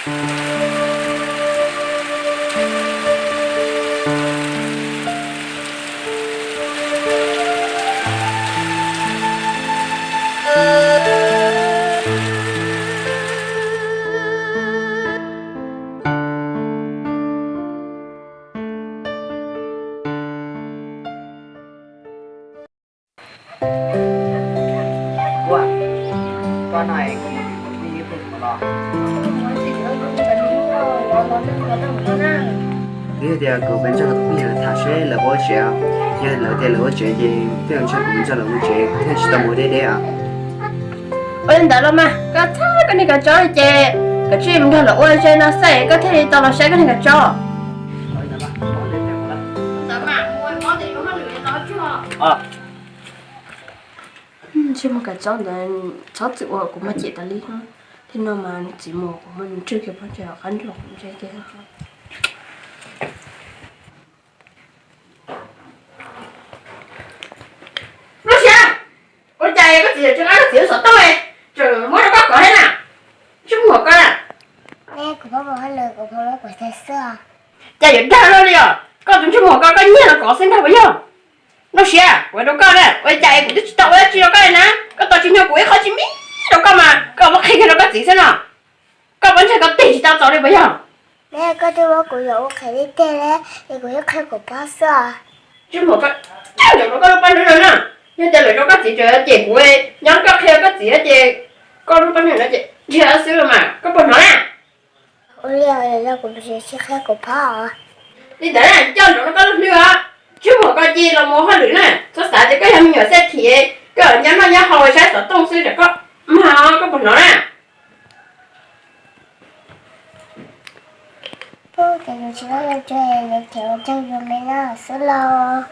Twb tias kuv peb nrog kuv phooj ywg tham seb lawv ua tsev, yog lawv tias lawv ua tsev ces tej zaum ntshe kuv nrog lawv mus tsev, kuv thiaj tsis tau mus deb deb os. Ua li ntawd los mas koj txhawb koj niag kav tsov ces kav tsij mus nrog lawv ua ze no xwb koj thiaj li tau los saib koj niag kav tsov. Ntsej muag kav tsov ntawd txhob txwm ua kuv muaj cem tas li. Thiab no mas nws txiv muag kuv muaj nws tswj kiag pov tseg qab nrog kuv ntse kiag. Lub siab, ua cas koj txiv tseem tsis nqa koj txiv lub xov tooj, tseem muab rau koj kov thiab na? Ntsej muag koj na. Cas yuav dag luaj li os, koj tus ntsej muag koj, koj nyiag los kov xwb ntag puas yog? Lub siab, kuv hais rau koj na, ua cas es kuv twb tsis tau ua dab tsi rau koj li na, koj tau tsis nyog kuv ib qho tsis me rau koj mas koj muab qhia kiag rau koj txiv xwb no. Koj pob ntseg koj tig tsis tau txaus li puas yog? Koj twb muab kuv yuam ua qhev li tiag li, es kuv yeej qhia kuv pog xwb os. Ntsej muag koj, coj ntsoov rau koj lub paj hlwb no na, yog tias lwm zaus koj txiv tseem cem kuv, nyob koj qhia koj txiv ces koj lub paj hlwb no ces dhia xwb los mas koj puas hnov na? Ua li os, kuv tsis qhia kuv pog os. Li ntawd na, coj ntsoov rau koj lub hlwb os. Ntsej muag koj cia li los mus hauj lwm na, txhob xav tias koj yog me nyuam xej thim, koj nyob noj nyob haus saib xov tooj xwb rau koj mag, koj puas hnov na? Ces yus tsis tau yuav tseg, yuav tseg ua ntseeg yus me no xwb lauj.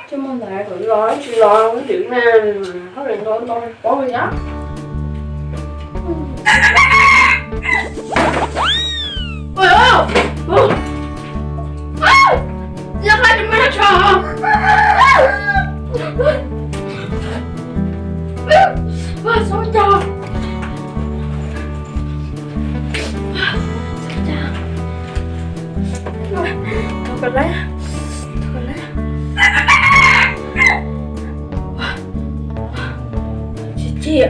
Coj mus ntawd los tsis los ntawd na, hauj lwm ntau ntau paub li os. Ua, ua, ua, ua, ua, ua, Tsis cig a.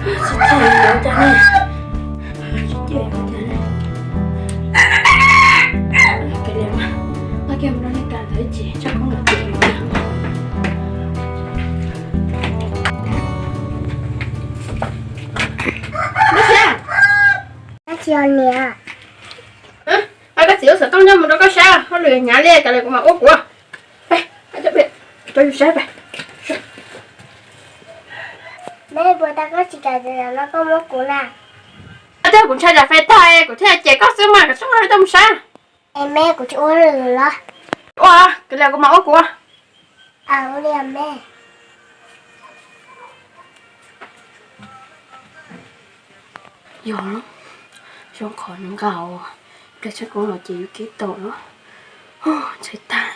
Tsis cig yuav cas ne. Tsis cig yuav cas ne. Kav liam mas, tag kis mus rau nej kam ntawd ces tsaj koob los ces. Dab tsi os niam? Koj txiv lub xov tooj nyob mus rau koj saib, hauj lwm hnyav li, kav liam kuv mam ua kuv. Cov yus saib pais. Meb, puas tas koj tsis kam ces zaum no koj muab kuv na. Koj twb tias kuv ntshai zam fais tag, kuv thiaj cem koj xwb mas, kom txhob ua li, coj mus saib. Es meb, kuv tsis ua lwm los? Ua, kav liam kuv mam ua kuv. Ua li meb. Yog, zoo qhov nws nqa ua, ib pliag tsaj koob los ces yus kev tau lawm. Ntshai tag.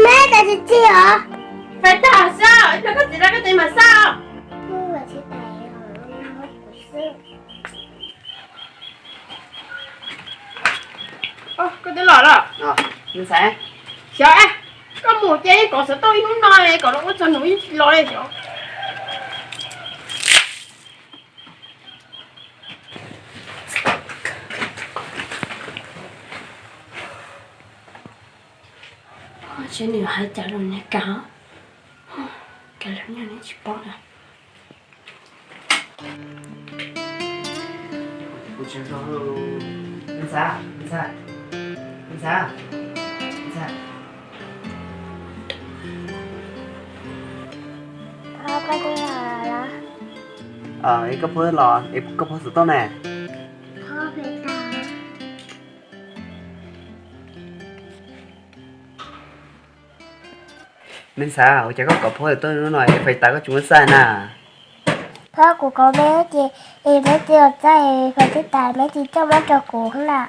Meb, koj tsis txig os? Fais tag xwb, ib pliag koj txiv rau koj tes mam xaj. Koj twb los los? Xyov, koj mus ces kov xov tooj ib hnub no, kom los ua txog nus yeej tsis los li xyov. Seb nws hais cas rau niag Kav, Kav lawv niag neb tsis paub na. Koj phob los, koj phob xov tooj ne. Me ntxhais, ua cas koj kov phob xov tooj hnub no es fais tas koj tsis muab xaj na? Phauj, kuv kauv me ces, es me txiv los txais kom tib tas me txiv coj muab rau kuv na.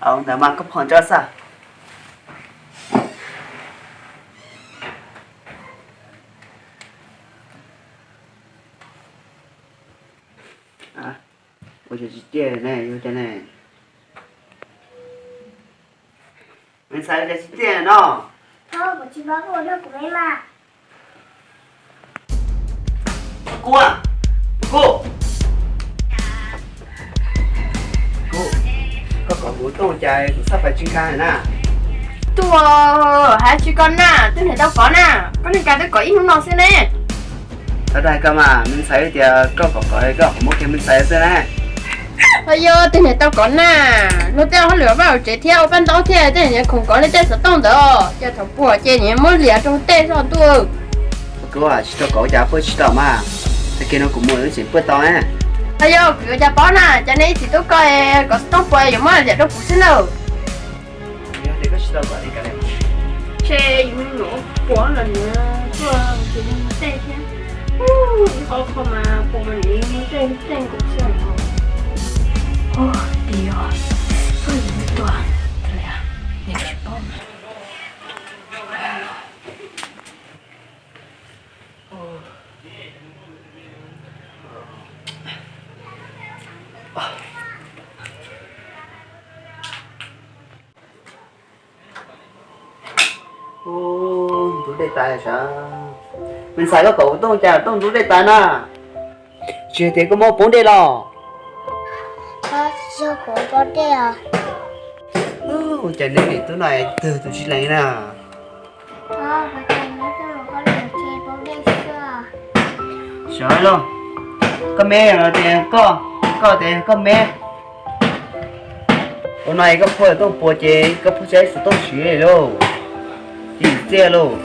Ua ntawd mas koj phom tso xwb. Ua cas tsis ciaj ne, yog cas ne? Me ntxhais, ua cas tsis ciaj no? Kuv tsis paub, kuv nug kuv me mas. Kub, Kub, Kub, koj kov kuv tooj cas kuv xab pais tsis nkag na. Tuaj, hais tsis koj na, twb hais tau kov na, koj niag kas twb kov ib hnub no xwb ne. Tau dag koj mas, me ntxhais tias koj kov kov koj muab kiag me ntxhais xwb na. Ho yog twg niam tau kov na, luag tej hauj lwm vaj hauv tsev thiab ua paj ntaub thiab tej niam khoom kov li tej xov tooj ntawd, ces thaum puag ces niam muab liam rau tej zog tuaj. Kuv tsis tau kov cas puag tsis tau mas, tag kis no kuv mus tseem puag tau na. Ho yog kuv yuav cas paub na, cas nej ib txiv tub koj kov xov tooj puas yuav muab liam rau kuv xwb na. Ces yus me nyuam puas los nws tuaj tus tej thiab. Ib qho qho mas puas mas nws tej tej nkaus xwb. Tias koj yuav tuaj, nws tsis paub na. Ntxub dej tas sav. Me ntxhais, koj kov kuv tooj cas tooj ntxub dej tas na? Tsis hais tias koj muab poob dej los? Tsis yog kuv poob dej os. Ua cas neb niam tub no twg tus tsis lees na? Sawv lauj, koj me los tias koj, koj tias koj me. Ua no koj phua tooj puas ces koj phua tsis xov tooj siv li lauj, cia txiaj lauj.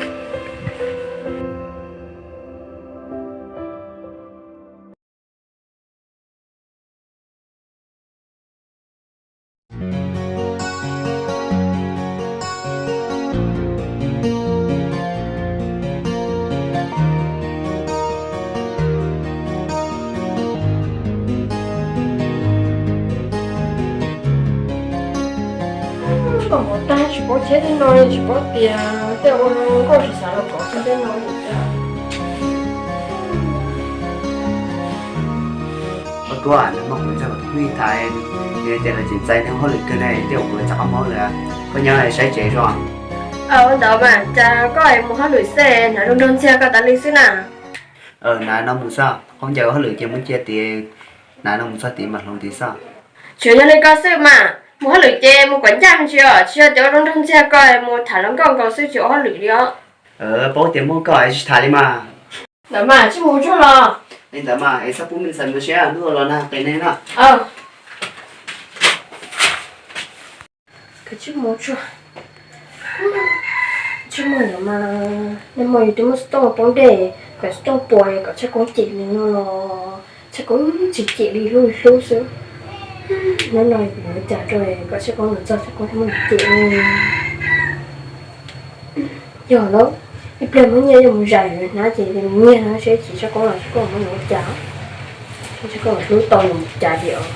Koj mus tag tsis paub cheb tej no, tsis paub tias tej ua no koj tsis xav los kov xwb tej no li cas. Koj kuv nag hmo kuv nrog kuv tus phooj ywg tham, nws tias lawv tseem txais neeg ua hauj lwm kawg ne, tej uas kuv txav qab mob lawm. Koj nyob saib tsev zoo. Ua ntawd mas cas koj mus hauj lwm xwb, hnav zoo nraug ntxiag koj tas li xwb na. Hnav no mus xwb, qhov ncaws hauj lwm ces muab cia tid, hnav no mus txog tid mam hloov tid xwb. Tsuas yog li koj xwb mas, mus hauj lwm ces mus kom ncaj me ntsis os, tsis yog cov zoo nraug ntxiag koj mus tham hluas nkauj nkaus xwb tsis ua hauj lwm li os. Paub tias muaj koj es tsis tham li mas. Ntawd mas tsis mus tsuag los. Li ntawd mas es txhob pub me ntxhais mus siab, ntuj los nag qias neeg na. Koj tsis mus tsuag, tsis mus ntawd mas, nej muaj yus twb muaj xov tooj poob dej, kom xov tooj puas kom tshaj koob cem li no los, tshaj koob tsis cem li, hlub hlub xwb. Hnub no yuav cas rau kom tshaj koob mus txog tshaj koob thiaj muaj cem li. Yog lawm, ib pliag muab nyiaj yuav mus zais yuav hnab ces nyiag no seb tsis tshaj koob los tshaj koob muab yuav ua cas, tshaj koob hlub tau yuav mus cas diam.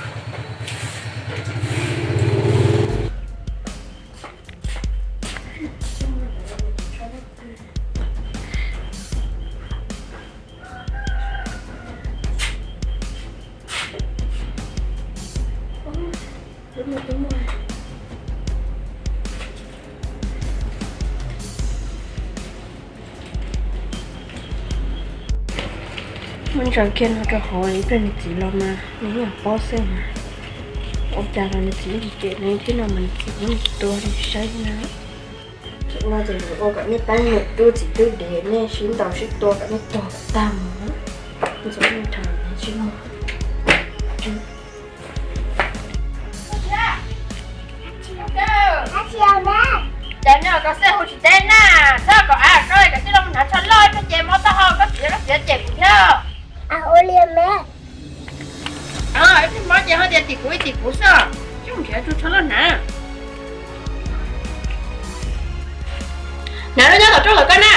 Muab ntsaws kiag no rau hauv, ib pliag nws txiv los mas nws yeej paub xwb mas. Ua cas los nws txiv yeej tsis cem nws thiab no mas nws txiv yeej tua nws saib na. Thaum no ces nws ua kom nej pab niam tub txiv tub dev nej sib ntaus sib tua kom nej tuag kom tag mus. Ntxuav nej rau tsis muaj. Cas no koj xwb hu tsis teb na, txhob kom av koj, koj tij loo hnav tsho loj ib pliag ces mob taub hau, koj txiv koj txiv cem kuv thiab. Ib pliag mob ces ho tias tim kuv ib tim kuv xwb, tsis mus nrhiav tus tsho loj hnav. Hnav lub nyob tom roob lawm koj na.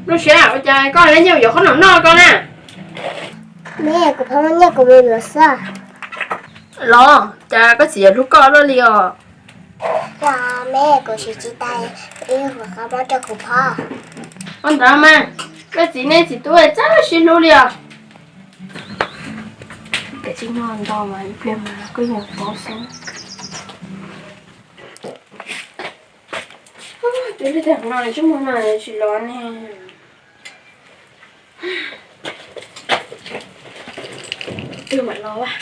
Lub siab, ua cas koj lawv nyiaj yuav qhob noom noj koj na? Me, kuv phob muab nyiaj kuv mus yuav xwb. Los, cas koj txiv yuav hlub koj luaj li os? Yog me, kuv siv tsis tau ib qho mob rau kuv phob. Ua ntawd mas, koj txiv nej txiv tub txawj sib hlub li os. Koj tsis noj ntau mas ib pliag mas koj yuav paub xwb. Twb lig tag no tsis muaj no tsis los ne. Twb mam los.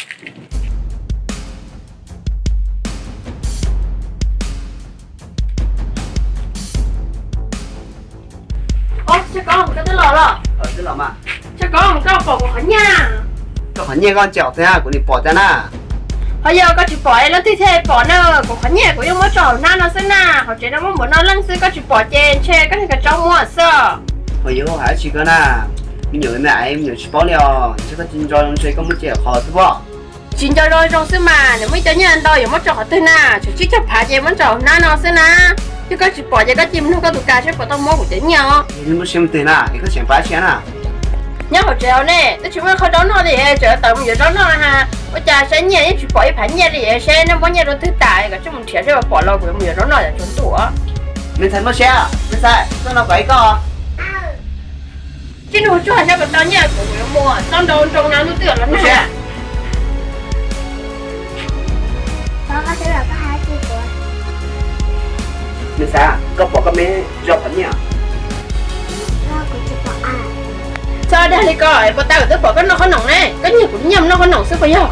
Os, Tshaj Koob, koj twb los los? Tshaj Koob, koj pom kuv qhov nyiaj? Koj qhov nyiaj koj ntsia qhov twg, kuv nim pom tiag na. Ho yog koj tsis pom es leej twg thiaj pom na? Kuv qhov nyiaj kuv yeej muab tso hauv hnab no xwb na, hauv tsev no muaj npaum no leej xwb, koj tsis pom ces ntshe koj niag kav tsov muag xwb. Ho yog hais tsis koj na, me nyuam me me me nyuam tsis paub li os, ntshe koj tsis nco zoo ntshe koj muab cia qhov twg pob. Tsis nco zoo zoo xwb mas, nws muaj ib co nyiaj ntau yuav muab tso qhov twg na, tshuav tsib caug phav ces muab tso hauv hnab no xwb na. Yog koj tsis pom ces koj cia mus nug koj tus kas seb puas tau muab kuv cov nyiaj os. Lub siab mus twg na, es koj tseem pab siab na. Nyob hauv tsev hauv ne, twb tsis muaj qhov zaub noj li, tseem tawm mus yuav zaub noj ha. Ua cas saib nyiaj yeej tsis pom ib phav nyiaj li, seb nej muab nyiaj rau twg tas kom tsis mus nrhiav seb puas pom los kuv yuav mus yuav zaub noj yom, tsuas ntuj. Me ntxhais Muaj Siab, me ntxhais, koj no kom ib koj. Tsis nug tsuag saib puas tau nyiaj kuv yuav mus txob nrau nroo na, lub twg los nag. Me ntxhais, koj pom koj me zog qhov nyiaj? Txhob dag li ko, puas tas kuv twb pom koj noj qhob noom ne, koj nyiag kuv nyiaj mus noj qhob noom xwb puas yog?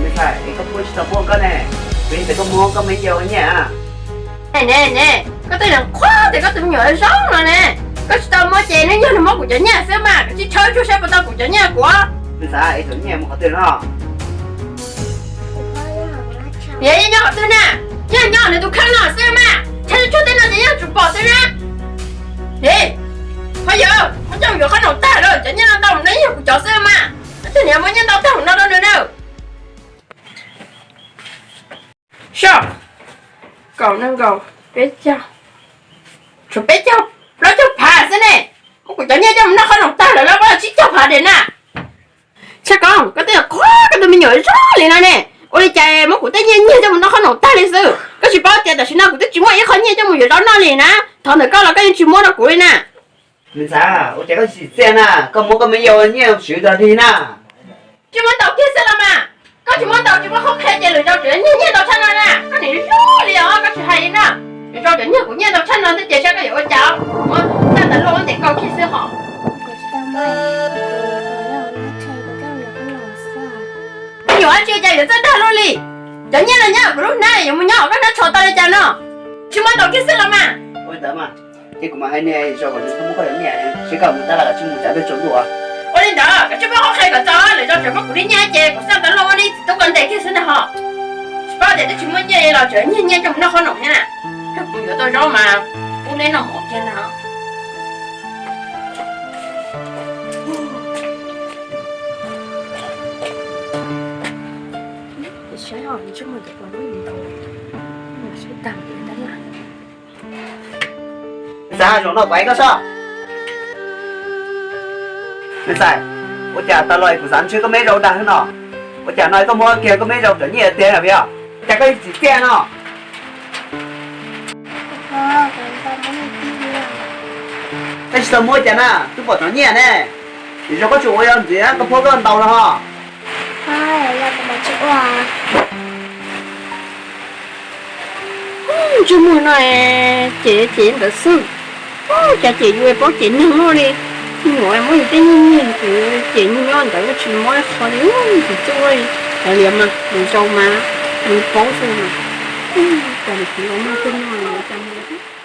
Me ntxhais, es koj puas tsis tau muab koj ne, vim tias koj muab koj me yau nyiaj. Ne ne ne, koj tej niag qhuab tias koj tus me nyuam zoo no ne, koj tsis tau muab ces nws yog nws muab kuv cov nyiaj xwb mas, koj tsis tshawb tsuag saib puas tau kuv cov nyiaj kuv. Me ntxhais, es cov nyiaj mus qhov twg no? Niam, yeej nyob qhov twg na? Yeej nyob nws tus kheej no xwb mas, tshawb tsuag tej no ces yeej tsis pom xwb na. Niam, ho yog muab coj mus yuav qhob noom tag lawm, cov nyiaj no ntau mus no yeej yog kuv cov xwb mas, leej twg niam muab nyiaj ntau tag mus no rau nws na? Soj, kaum nees nkaum, peb caug, tshuav peb caug, plaub caug phav xwb ne. Muab kuv cov nyiaj coj mus noj qhob noom tag lawm los tsib caug phav diam na. Tshaj Koob, koj twb yog qhuab koj tus me nyuam zoo li no ne, ua li cas muab kuv tej nyiaj nyiag coj mus noj qhob noom tag li xwb? Koj tsis paub tias tam sim no kuv twb tsis muaj ib qho nyiaj coj mus yuav zaub noj li na. Thov ntawm koj los koj yeej tsis muab rau kuv li na. Me ntxhais, ua cas koj tsis txiaj na, koj muab koj me yau nyiaj swv dog dig na. Tsis muab tau kiag xwb los mas, koj tsis muab tau tsis muaj qhov qhia ces lwm zaus tseem nyiag nyiaj ntau tshaj no na, koj nim hlub li os, koj tsis hais li na. Lwm zaus tseem nyiag kuv nyiaj ntau tshaj no thiab ces saib koj yuav ua cas, muab txaj tas luaj ua ntej koj kiag xwb hos. Me nyuam dab tsi cas yuav txawj dag luaj li, cov nyiaj no nyob kuv lub hnab yuav mus nyob koj hnab tsho tau li cas no. Tsis muab tau kiag xwb los mas. Ces kuv mam hais niam zos kom nws muab koj cov nyiaj, seb koj mus tab laj los tsis mus cas peb tsaus ntuj. Ua li ntawd koj tsis muab qhov qhia kom txaus, lwm zaus tseem muab kuv li nyiaj ces kuv xaj tas luaj ua li txiv tub koj ntej kiag xwb ntag hos. Tsis paub tias twb tsis muaj nyiaj li los tseem nyiag nyiaj coj mus noj qhob noom thiab na. Kuv yuav tau zaub mas ub neb noj mov kiag ntag. Xav zaum no kuv ev koj soj. Me ntxhais, ua cas tas los kuv xav ntsib koj me zaub dag xwb no? Ua cas no koj muab kiag koj me zaub cov nyiaj tiag na yog? Cas koj tsis txiaj no? Tsis tau muab cas na, twb pom cov nyiaj ne. Zoo koj tsis ua ntxiv koj phob koj ntau no ho. Ntsej muag no ces ces ntawd xwb. Cas ces yuav paub ces neeg luaj li. Nyuam muab yus tej nyiaj nyiag ces nyob ntawd tsis muab qhov li, tus txuj li. Cov liam mas nws zoo mas, nws paub xwb mas. Cas nws tsis los muag tej nyiaj li cas.